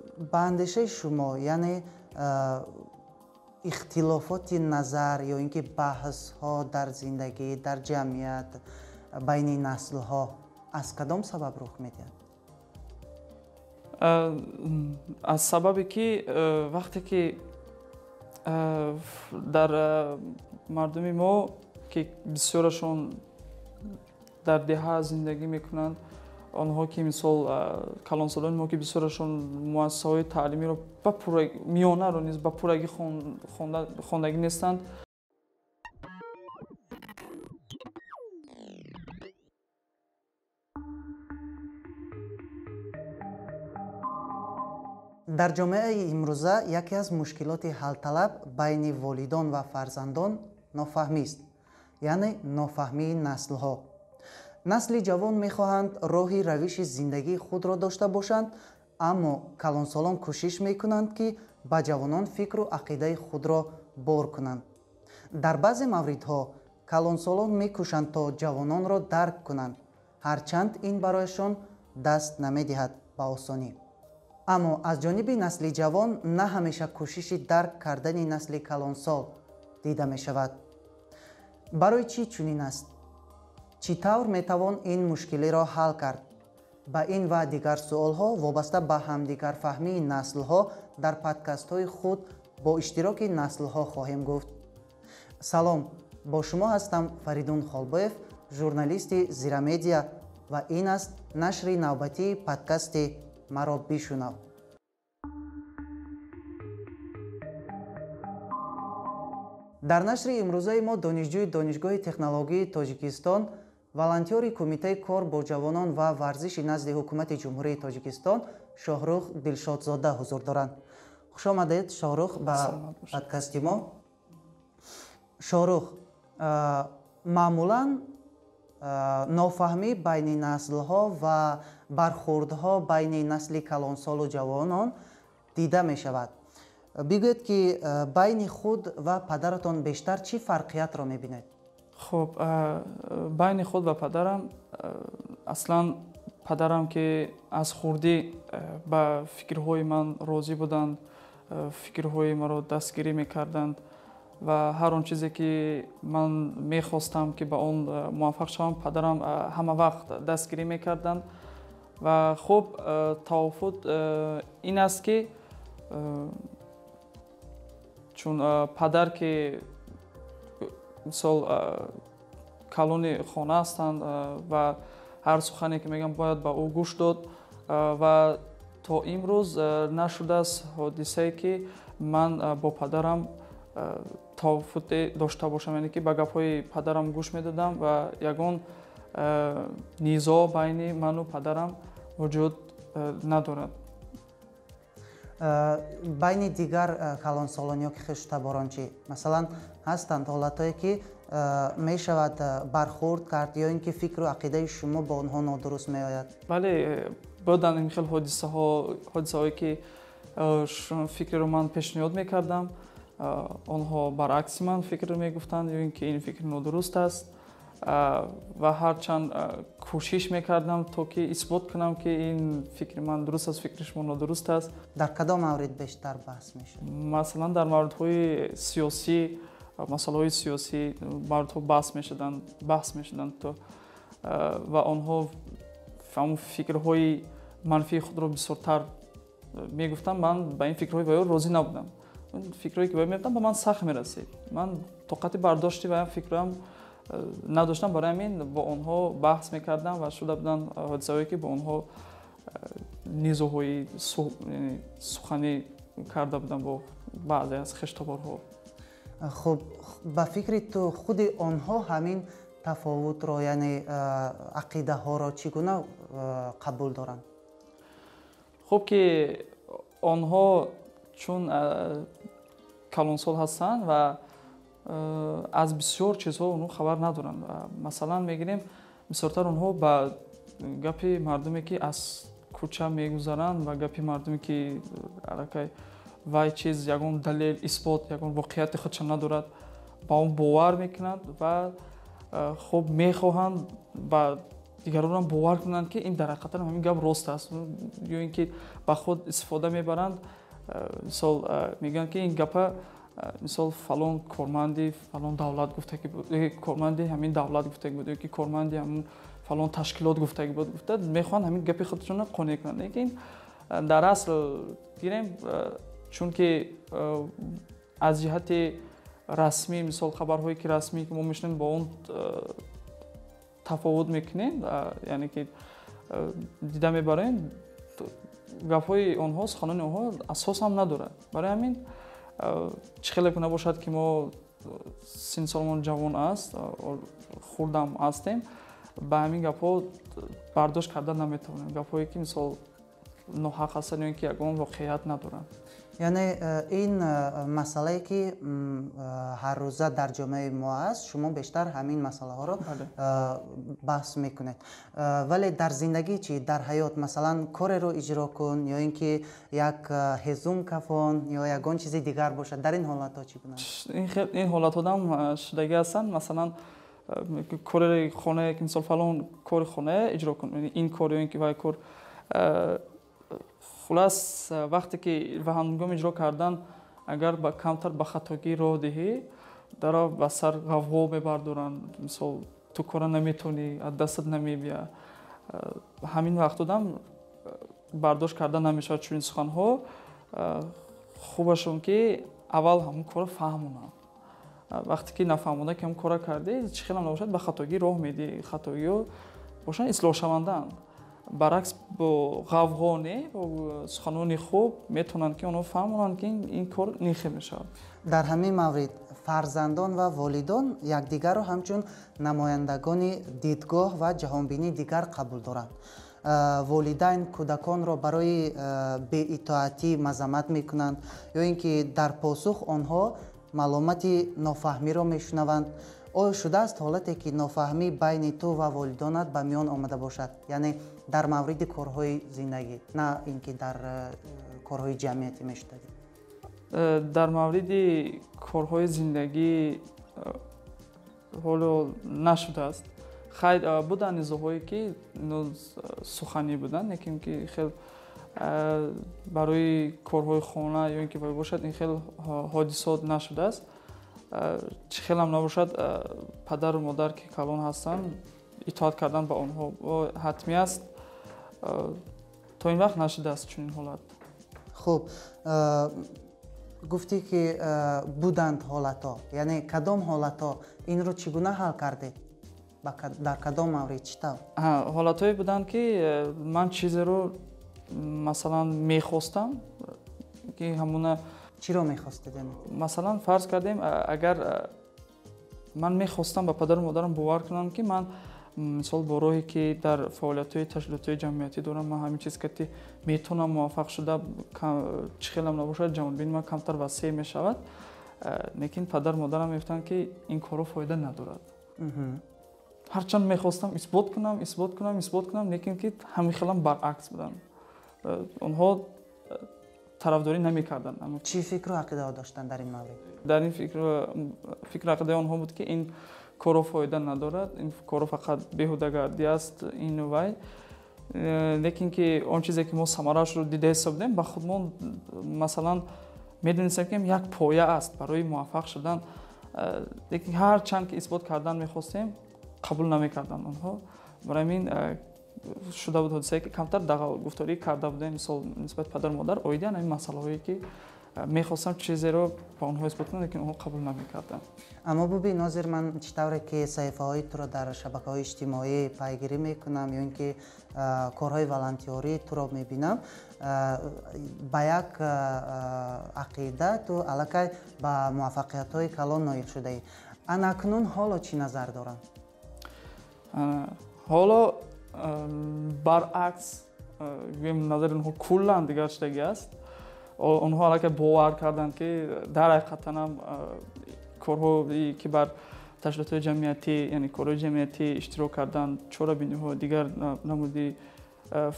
Ба андешаи шумо, яъне ихтилофоти назар ё ин ки баҳсҳо дар зиндагӣ, дар ҷамъият байни наслҳо аз кадом сабаб рух медиҳад? Аз сабабе ки вақте ки дар мардуми мо, ки бисёрашон дар деҳа зиндагӣ мекунанд, онҳо ки мисол калонсолони мо, ки бисёрашон муассисаҳои таълимиро миёнаро низ ба пуррагӣ хондагӣ нестанд. Дар ҷомеаи имрӯза яке аз мушкилоти ҳалталаб байни волидон ва фарзандон нофаҳмист, яъне нофаҳмии наслҳо. Насли ҷавон мехоҳанд роҳи равиши зиндагии худро дошта бошанд, аммо калонсолон кӯшиш мекунанд, ки ба ҷавонон фикру ақидаи худро бор кунанд. Дар баъзе мавридҳо калонсолон мекӯшанд, то ҷавононро дарк кунанд, ҳарчанд ин барояшон даст намедиҳад ба осонӣ. Аммо аз ҷониби насли ҷавон на ҳамеша кӯшиши дарк кардани насли калонсол дида мешавад. Барои чӣ чунин аст? Чӣ тавр метавон ин мушкилиро ҳал кард? Ба ин ва дигар суолҳо вобаста ба ҳамдигарфаҳмии наслҳо дар подкастҳои худ бо иштироки наслҳо хоҳем гуфт. Салом, бо шумо ҳастам Фаридун Холбоев, журналисти Зирамедиа, ва ин аст нашри навбатии подкасти «Маро бишунав». Дар нашри имрӯзаи мо донишҷӯи Донишгоҳи технологияи Тоҷикистон, волонтёри Кумитаи кор бо ҷавонон ва варзиши назди Ҳукумати Ҷумҳурии Тоҷикистон Шоҳрух Дилшодзода ҳузур доранд. Хуш омадед, Шоҳрух, ба подкасти мо. Шоҳрух, маъмулан нофаҳмӣ байни наслҳо ва бархурдҳо байни насли калонсолу ҷавонон дида мешавад. Бигӯед, ки байни худ ва падаратон бештар чӣ фарқиятро мебинед? Хуб, байни худ ва падарам, аслан падарам, ки аз хурдӣ ба фикрҳои ман розӣ буданд, фикрҳои маро дастгирӣ мекарданд ва ҳар он чизе ки ман мехостам, ки ба он муваффақ шавам, падарам ҳама вақт дастгирӣ мекарданд. Ва хуб, тавофуд ин аст, ки чун падар, ки мисол калони хона ҳастанд ва ҳар сухане ки мегӯям, бояд ба ӯ гӯш дод, ва то имрӯз нашудааст ҳодисае, ки ман бо падарам тавофуде дошта бошам, яъне ки ба гапҳои падарам гӯш медодам ва ягон низоъ байни ману падарам вуҷуд надорад. Байни дигар калонсолон ё ки хештаборон чӣ? Масалан, ҳастанд ҳолатҳое, ки мешавад бархурд кард ё ин ки фикру ақидаи шумо бо онҳо нодуруст меояд? Бале, буданд ин хел ҳодисаҳо, ҳодисаҳое ки фикреро ман пешниҳод мекардам, онҳо баръакси ман фикр мегуфтанд ё ин ки ин фикр нодуруст аст, ва ҳарчанд кӯшиш мекардам, то ки исбот кунам, ки ин фикри ман дуруст аст, фикри шумо нодуруст аст. Дар кадом маврид бештар баҳс мешуд? Масалан, дар мавридҳои сиёсӣ, масъалаҳои сиёсӣ мавридҳо баҳс мешуданд, то ва онҳо ҳамон фикрҳои манфии худро бисёртар мегуфтанд. Ман ба ин фикрҳои ваё розӣ набудам. Фикрҳое ки ваё мегуфтанд, ба ман сахт мерасид, ман тоқати бардошти ваям фикрҳоям надоштам. Барои ҳамин бо онҳо баҳс мекардам ва шуда буданд ҳодисаҳое, ки бо онҳо низоъҳои суханӣ карда будам бо баъзе аз хештоборҳо. Хуб, ба фикри ту, худи онҳо ҳамин тафовутро, яъне ақидаҳоро чӣ гуна қабул доранд? Хуб, ки онҳо чун калонсол ҳастанд ва аз бисёр чизҳо онҳо хабар надоранд. Масалан, мегирем, бисёртар онҳо ба гапи мардуме, ки аз кӯча мегузаранд, ва гапи мардуме, ки аллакай вай чиз ягон далел, исбот, ягон воқеияти худша надорад, ба он бовар мекунанд ва хуб мехоҳанд ба Дигаронам бовар кунанд, ки ин дар ҳақиқатан ҳамин гап рост аст, ё ин ки ба худ истифода мебаранд. Мисол, мегӯянд, ки ин гапа, мисол, фалон корманди фалон давлат гуфтаги буд, корманди ҳамин давлат гуфтаги буд, ё ки корманди ҳамун фалон ташкилот гуфтаги буд, гуфта мехоҳанд ҳамин гапи худшонро қонеъ кунанд. Лекин дар асл гирем, чунки аз ҷиҳати расмӣ, мисол, хабарҳое ки расмӣ ки мо мешунавем, бо он тафовут мекунем, яъне ки дида мебарем, гапҳои онҳо, суханони онҳо асос ҳам надорад. Барои ҳамин, чӣ хеле ки набошад, ки мо синну солмон ҷавон аст, хурдам ҳастем, ба ҳамин гапҳо бардошт карда наметавонем, гапҳое ки, мисол, ноҳақ ҳастанд ё ин ки ягон воқеият надоранд. Яъне ин масъалае, ки ҳаррӯза дар ҷомеаи мо аст, шумо бештар ҳамин масъалаҳоро баҳс мекунед. Вале дар зиндагӣ чӣ? Дар ҳаёт, масалан, кореро иҷро кун ё ин ки як ҳезум кафон ё ягон чизи дигар бошад, дар ин ҳолатҳо чӣ гуна? Ин ҳолатҳодам шудагӣ ҳастанд. Масалан, кори хонае, ки, мисол, фалон кори хонае иҷро кун, ин кор ё ин ки вай кор. Хулас, вақте ки ва ҳангоми иҷро кардан агар ба камтар ба хатогӣ роҳ диҳӣ, даро ба сар ғавғо мебардоранд, мисол, ту кора наметавонӣ, аз дастат намебия. Ҳамин вақтодам бардошт карда намешавад чунин суханҳо. Хубашон ки аввал ҳамон корро фаҳмонанд. Вақте ки нафаҳмонда ки ҳамон корро кардӣ, чӣ хелам набошад, ба хатогӣ роҳ медиҳӣ, хатогиҳо бошанд, ислоҳшавандаанд. Баръакс, бо ғавғо не, бо суханони хуб метавонанд, ки онҳо фаҳмонанд, ки ин кор ин хел мешавад. Дар ҳамин маврид фарзандон ва волидон якдигарро ҳамчун намояндагони дидгоҳ ва ҷаҳонбинии дигар қабул доранд. Волидайн кӯдаконро барои беитоатӣ мазаммат мекунанд ё ин ки дар посух онҳо маломати нофаҳмиро мешунаванд. Оё шудааст ҳолате, ки нофаҳмӣ байни ту ва волидонат ба миён омада бошад, яъне дар мавриди корҳои зиндагӣ, на ин ки дар корҳои ҷамъиятӣ мешудагӣ? Дар мавриди корҳои зиндагӣ ҳоло нашудааст. Хайр, буданд низоъҳое, ки суханӣ буданд, лекин ки хел барои корҳои хона ё ин ки бошад, ин хел ҳодисот нашудааст. Чӣ хелам набошад, падару модар ки калон ҳастанд, итоат кардан ба онҳо ҳатмӣ аст. То ин вақт нашудааст чунин ҳолат. Хуб, гуфтӣ, ки буданд ҳолатҳо, яъне кадом ҳолатҳо? Инро чӣ гуна ҳал кардед? Дар кадом маврид, чӣ тавр? Ҳолатҳое буданд, ки ман чизеро, масалан, мехостам, ки ҳамуна Чиро мехостед? Масалан, фарз кардем, агар ман мехостам ба падару модарам бовар кунам, ки ман, мисол, бо роҳе ки дар фаъолиятҳои ташкилотҳои ҷамъиятӣ дорам, ман ҳамин чиз кати метавонам муваффақ шуда, чӣ хелам набошад, ҷаҳонбини ман камтар васеъ мешавад. Лекин падару модарам мегуфтанд, ки ин корҳо фоида надорад. Ҳарчанд мехостам исбот кунам, исбот кунам, исбот кунам, лекин ки ҳамин хелам баръакс буданд, онҳо тарафдорӣ намекарданд. Чӣ фикру ақидаҳо доштанд дар ин маврид? Дар ин фикру ақидаи онҳо буд, ки ин корҳо фоида надорад, ин корҳо фақат беҳудагардӣ аст, ину вай. Лекин ки он чизе ки мо самараашро дида ҳисобдем, ба худмон, масалан, медонистем, ки як поя аст барои муваффақ шудан. Лекин ҳарчанд ки исбот кардан мехостем, қабул намекарданд онҳо. Барои ҳамин шуда буд ҳодисае, ки камтар дағалгуфторӣ карда будем, мисол, нисбати падару модар оиди ҳамин масъалаҳое, ки мехостам чизеро ба онҳо исбот кунам, лекин онҳо қабул намекарданд. Аммо бубин, ҳозир ман чӣ тавре ки саҳифаҳои туро дар шабакаҳои иҷтимоӣ пайгирӣ мекунам ё ин ки корҳои волонтёрии туро мебинам, ба як ақида ту аллакай ба муваффақиятҳои калон ноил шудаӣ. Ана акнун ҳоло чӣ назар доранд? Ҳоло баръакс, гӯем, назари онҳо куллан дигар шудагӣ аст. Онҳо аллакай бовар карданд, ки дар ҳақиқатанам корҳое ки бар ташкилотҳои ҷамъиятӣ, яъне корҳои ҷамъиятӣ иштирок кардан, чорабиниҳо, дигар намуди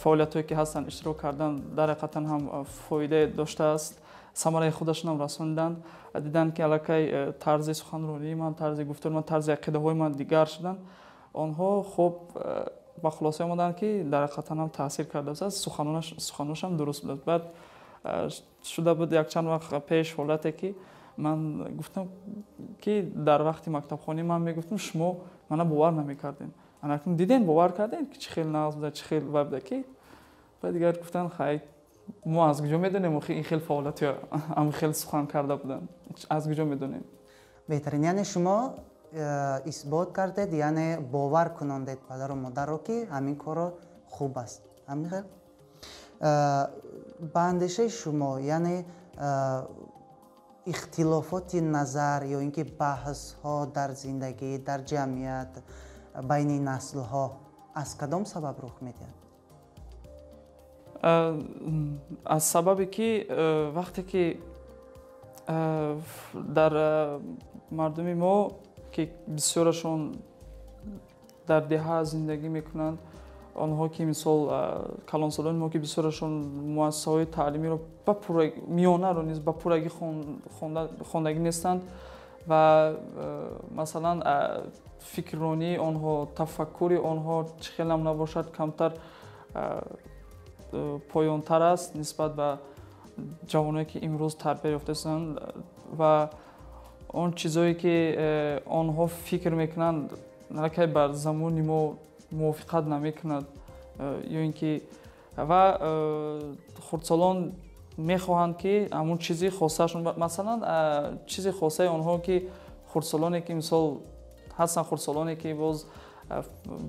фаъолиятҳое ки ҳастанд, иштирок кардан дар ҳақиқатан ҳам фоида доштааст, самараи худашонам расониданд. Диданд, ки аллакай тарзи суханронии ман, тарзи гуфтори ман, тарзи ақидаҳои ман дигар шуданд. Онҳо хуб. Ба хулоса омаданд, ки дар ҳақиқатан ҳам таъсир кардааст, суханошам дуруст будааст. Баъд шуда буд якчанд вақт пеш ҳолате, ки ман гуфтам, ки дар вақти мактабхонӣ ман мегуфтам, шумо мана бовар намекардем, анакун дидем, бовар кардем, ки чӣ хел нағз буда, чӣ хел вай буда, ки баъд дигар гуфтанд: «Хай, мо аз куҷо медонем, ин хел фаъолият, ам хел сухан карда буданд, аз куҷо медонем?» Беҳтарин. Яъне шумо исбот кардед, яъне бовар кунондед падару модарро, ки ҳамин корро хуб аст. Ҳамин хел, ба андешаи шумо, яъне ихтилофоти назар ё ин ки баҳсҳо дар зиндагӣ, дар ҷамъият байни наслҳо аз кадом сабаб рух медиҳад? Аз сабабе ки вақте ки дар мардуми мо, ки бисёрашон дар деҳа зиндагӣ мекунанд, онҳо ки мисол калонсолони мо, ки бисёрашон муассисаҳои таълимиро миёнаро низ ба пуррагӣ хондагӣ нестанд ва масалан фикрронии онҳо, тафаккури онҳо чӣ хелам набошад, камтар поёнтар аст нисбат ба ҷавоное, ки имрӯз тарбия ёфтаистанд, ва он чизое, ки онҳо фикр мекунанд, аллакай бар замони мо мувофиқат намекунад, ё ин ки ва хурдсолон мехоҳанд, ки ҳамун чизи хосаашон, масалан чизи хосаи онҳо, ки хурдсолоне, ки мисол ҳастанд, хурдсолоне, ки боз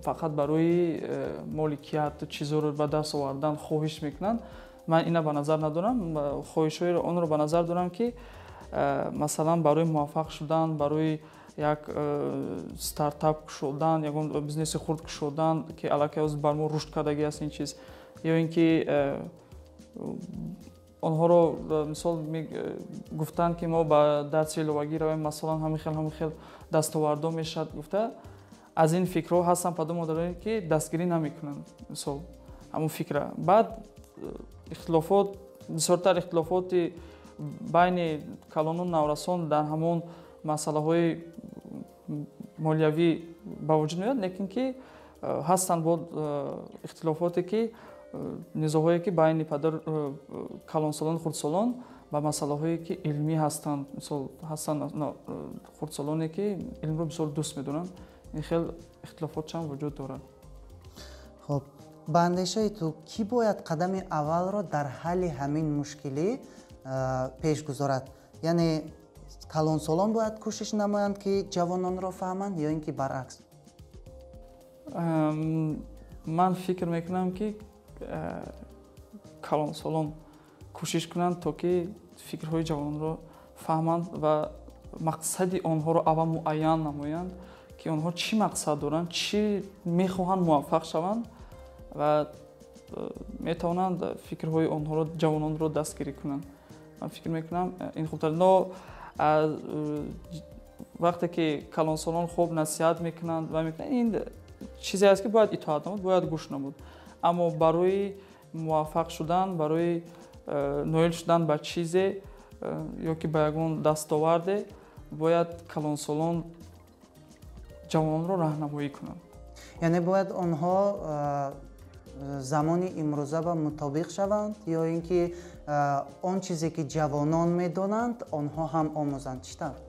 фақат барои моликият, чизҳоро ба даст овардан хоҳиш мекунанд. Ман ина ба назар надорам, хоҳишҳои онро ба назар дорам, ки масалан барои муваффақ шудан, барои як стартап кушодан, ягон бизнеси хурд кушодан, ки аллакай ҳозир бар мо рушд кардагӣ аст ин чиз, ё ин ки онҳоро мисол гуфтанд, ки мо ба дарси иловагӣ равем, масалан ҳамин хел, ҳамин хел дастовардҳо мешавад гуфта, аз ин фикрҳо ҳастанд падару модароне, ки дастгирӣ намекунанд, мисол ҳамун фикра. Баъд ихтилофот, бисёртар ихтилофоти байни калону наврасон дар ҳамон масъалаҳои молиявӣ ба вуҷуд меояд, лекин ки ҳастанд бо ихтилофоте, ки низоъҳое, ки байни падар калонсолону хурдсолон ба масъалаҳое, ки илмӣ ҳастанд. Мисол ҳастанд хурдсолоне, ки илмро бисёр дӯст медоранд, ин хел ихтилофот чанд вуҷуд дорад. Хуб, ба андешаи ту, кӣ бояд қадами аввалро дар ҳалли ҳамин мушкилӣ пеш гузорад? Яъне калонсолон бояд кӯшиш намоянд, ки ҷавононро фаҳманд, ё ин ки баръакс? Ман фикр мекунам, ки калонсолон кӯшиш кунанд, то ки фикрҳои ҷавононро фаҳманд ва мақсади онҳоро аввал муайян намоянд, ки онҳо чӣ мақсад доранд, чӣ мехоҳанд муваффақ шаванд, ва метавонанд фикрҳои онҳоро, ҷавононро дастгирӣ кунанд. Ман фикр мекунам, ин хубтар. Но вақте ки калонсолон хуб насиҳат мекунанд ва мекунанд, ин чизе аст, ки бояд итоат намуд, бояд гӯш намуд, аммо барои муваффақ шудан, барои ноил шудан ба чизе ё ки ба ягон дастоварде, бояд калонсолон ҷавононро раҳнамоӣ кунанд. Яъне бояд онҳо замони имрӯза ба мутобиқ шаванд ё ин ки он чизе, ки ҷавонон медонанд, онҳо ҳам омӯзанд? Чӣ тавр?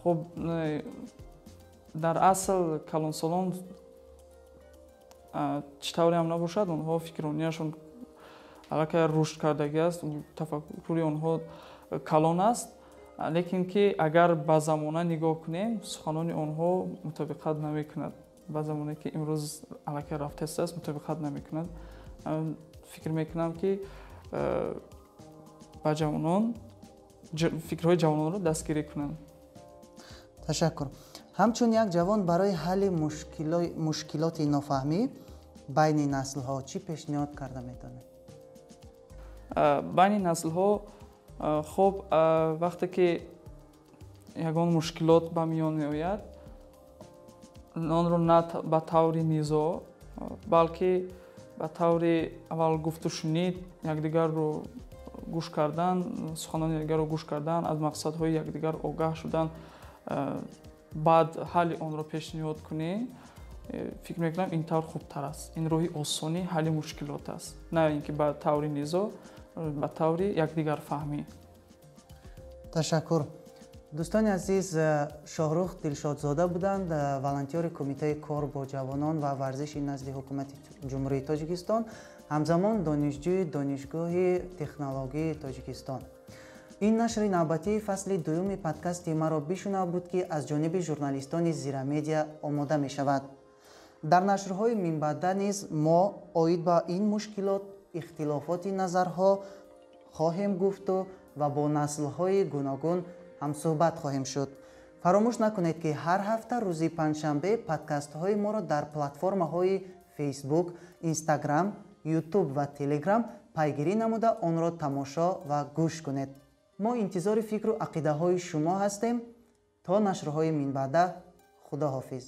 Хуб, дар асл калонсолон чӣ тавре ҳам набошад, онҳо фикрронияшон аллакай рушд кардагӣ аст, тафаккури онҳо калон аст, лекин ки агар ба замона нигоҳ кунем, суханони онҳо мутобиқат намекунад ба замоне, ки имрӯз аллакай рафтааст, мутобиқат намекунад. Фикр мекунам, ки ба ҷавонон, фикрҳои ҷавононро дастгирӣ кунанд. Ташаккур. Ҳамчун як ҷавон, барои ҳалли мушкилоти нофаҳмӣ байни наслҳо чӣ пешниҳод карда метавонед? Байни наслҳо, хуб, вақте ки ягон мушкилот ба миён меояд, онро на ба таври низоъ, балки ба таври аввал гуфтушунид, якдигарро гӯш кардан, суханони якдигарро гӯш кардан, аз мақсадҳои якдигар огаҳ шудан, баъд ҳалли онро пешниҳод кунӣ. Фикр мекунам, ин тавр хубтар аст. Ин роҳи осони ҳалли мушкилот аст, на ин ки ба таври низоъ, ба таври якдигарфаҳмӣ. Ташаккур. Дӯстони азиз, Шоҳрух Дилшодзода буданд, волонтёри Кумитаи кор бо ҷавонон ва варзиши назди Ҳукумати Ҷумҳурии Тоҷикистон, ҳамзамон донишҷӯи Донишгоҳи технологияи Тоҷикистон. Ин нашри навбатии фасли дуюми подкасти «Маро бишунав» буд, ки аз ҷониби журналистони Зира Медиа омода мешавад. Дар нашрҳои минбаъда низ мо оид ба ин мушкилот, ихтилофоти назарҳо хоҳем гуфту ва бо наслҳои гуногун ҳамсӯҳбат хоҳем шуд. Фаромӯш накунед, ки ҳар ҳафта рӯзи панҷшанбе подкастҳои моро дар платформаҳои Фейсбук, Инстаграм, Ютуб ва Телеграм пайгирӣ намуда, онро тамошо ва гӯш кунед. Мо интизори фикру ақидаҳои шумо ҳастем. То нашрҳои минбаъда, худо ҳофиз.